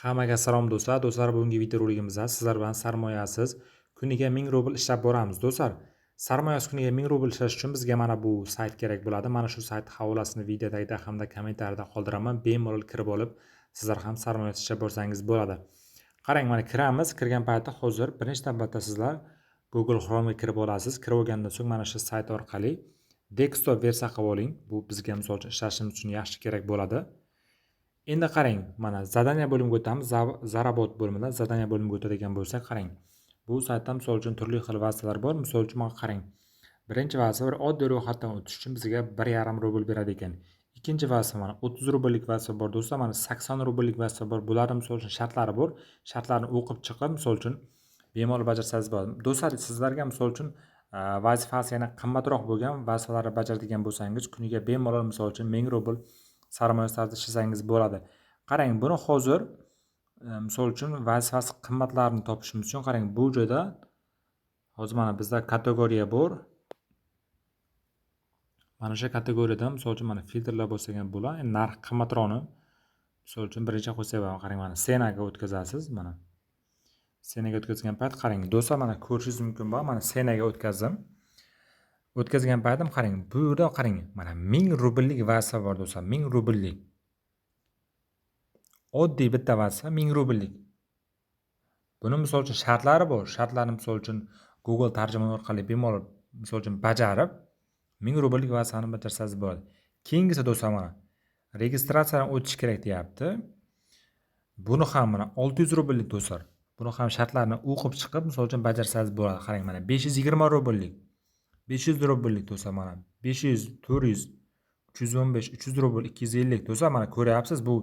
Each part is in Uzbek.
Hammaga salom, do'stlar. Do'stlar, bugungi videoroligimizda sizlar bilan sarmoyasiz kuniga 1000 rubl ishlab boramiz, do'stlar. Sarmoyasiz kuniga 1000 rubl ishlash uchun bizga mana bu sayt kerak bo'ladi. Mana shu sayt havolasini video tagida hamda kommentariyada qoldiraman. Bemalol kirib olib, sizlar ham sarmoyasiz ishlab borsangiz bo'ladi. Qarang, mana kiramiz. Kirgan paytda hozir birinchi navbatda sizlar Google Chrome'ga kirib olasiz. Kirib olgandan so'ng mana shu sayt orqali desktop versiya qilib oling. Bu bizga, misol uchun, ishlashimiz uchun yaxshi kerak bo'ladi. Endi qarang, mana задание bo'limiga o'tamiz. Заработать bo'limidan задание bo'limiga o'tadigan bo'lsak, qarang. Bu saytda, misol uchun, turli xil vazifalar bor. Misol uchun, mana qarang. Birinchi vazifa, bir oddiy ro'yxatdan o'tish uchun bizga 1,5 rubl beradi ekan. Ikkinchi vazifa, mana 30 rubllik vazifa bor, do'stlar, mana 80 rubllik vazifa bor. Bularni, misol uchun, shartlari bor. Shartlarni o'qib chiqib, misol uchun, bemalol bajarsangiz bo'ladi. Do'stlar, sizlarga, misol uchun, vazifasi yana qimmatroq bo'lgan vazifalarni bajaradigan bo'lsangiz, kuniga bemalol, misol uchun, 1000 rubl sarmoya tarzida ishlasangiz bo'ladi. Qarang, buni hozir misol uchun, vazifasi qimmatlarini topishimiz uchun, qarang, bu joyda hozir mana bizda kategoriya bor. Mana o'sha kategoriyada, misol uchun, mana filtrlar bo'lsa ham bo'ladi. Endi narx qimmatroqni, misol uchun, birinchi qo'ysak bo'ladi. Qarang, mana цена ga o'tkazasiz, mana. Цена ga o'tkazgan payt, qarang, do'stlar, mana ko'rishingiz mumkin bor. Mana цена ga o'tkazdim. O'tkazgan paytim, qarang, bu yerda, qarang, mana 1000 rubllik vazifa bor, do'stlar, 1000 rubllik. Oddiy bitta vazifa 1000 rubllik. Buni, misol uchun, shartlari bor. Shartlarni, misol uchun, Google tarjimon orqali bemalol, misol uchun, bajarib, 1000 rubllik vazifani bajarsangiz bo'ladi. Keyingisi, do'stlar, mana registratsiyadan o'tish kerak deyapti. Buni ham mana 600 rubllik, do'stlar. Buni ham shartlarini o'qib chiqib, misol uchun, bajarsangiz bo'ladi. Qarang, mana 520 rubllik. 500 rubllik, do'stlar, mana 500, 400, 315, 300 rubl, 250, do'stlar, mana ko'ryapsiz, bu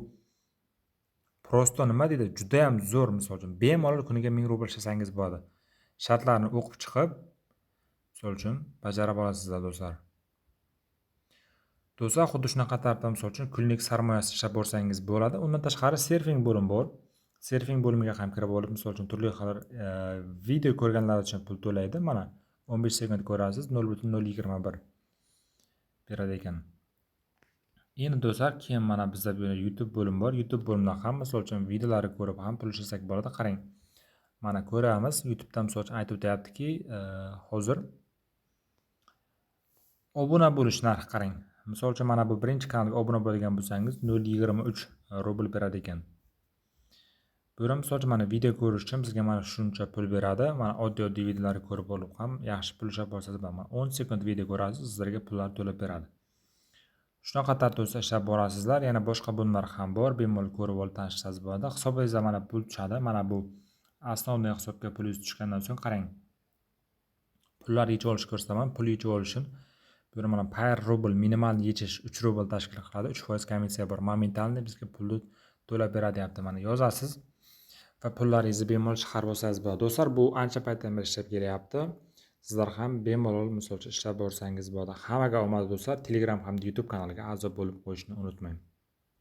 просто nima deydi, judayam zo'r, misol uchun, bemalol kuniga 1000 rubl ishlasangiz bo'ladi. Shartlarni o'qib chiqib, misol uchun, bajarib olasizlar, do'stlar. Do'stlar, xuddi shunaqa tarzda, misol uchun, kunlik sarmoyasiz ishlab borsangiz bo'ladi. Undan tashqari серфинг bo'lim bor. Серфинг bo'limiga ham kirib olib, misol uchun, turli xil video ko'rganlar uchun pul to'laydi. Mana 15 sekund ko'rasiz, 0,021 beradi ekan. Endi, do'stlar, keyin mana bizda bu YouTube bo'lim bor. YouTube bo'limida ham, misol uchun, videolarni ko'rib ham pul ishlasak bo'ladi. Qarang. Mana ko'ramiz. YouTube'da, misol uchun, aytib o'tyaptiki, hozir obuna bo'lish narxi, qarang. Misol uchun, mana bu birinchi kanalga obuna bo'lgan bo'lsangiz, 0,23 rubl beradi ekan. Bu yerda, misol uchun, mana video ko'rish uchun bizga mana shuncha pul beradi. Mana oddiy-oddiy videolarni ko'rib olib ham yaxshi pul ishlab olsangiz bo'ladi. Mana 10 sekund video ko'rasiz, sizlarga pullar to'lab beradi. Shunaqa tartibda ishlab borasizlar. Yana boshqa bo'limlar ham bor. Bemalol ko'rib olib tanishsangiz bo'ladi. Hisobingizda mana pul tushadi. Mana bu основной hisobga pulingiz tushgandan so'ng, qarang. Pullar yechib olishni ko'rsataman. Pul yechib olishim bu yerda mana Payeer rubl minimal yechish 3 rubl tashkil qiladi. 3% komissiya bor. Моментальный bizga pulni to'lab beradi deyapti. Mana yozasiz va pullaringizni bemalol chiqarib olsangiz bo'ladi. Do'stlar, bu ancha paytdan beri ishlab kelyapti. Sizlar ham bemalol, misol uchun, ishlab borsangiz bo'ladi. Hammaga omad, do'stlar. Telegram hamda YouTube kanaliga a'zo bo'lib qo'yishni unutmang.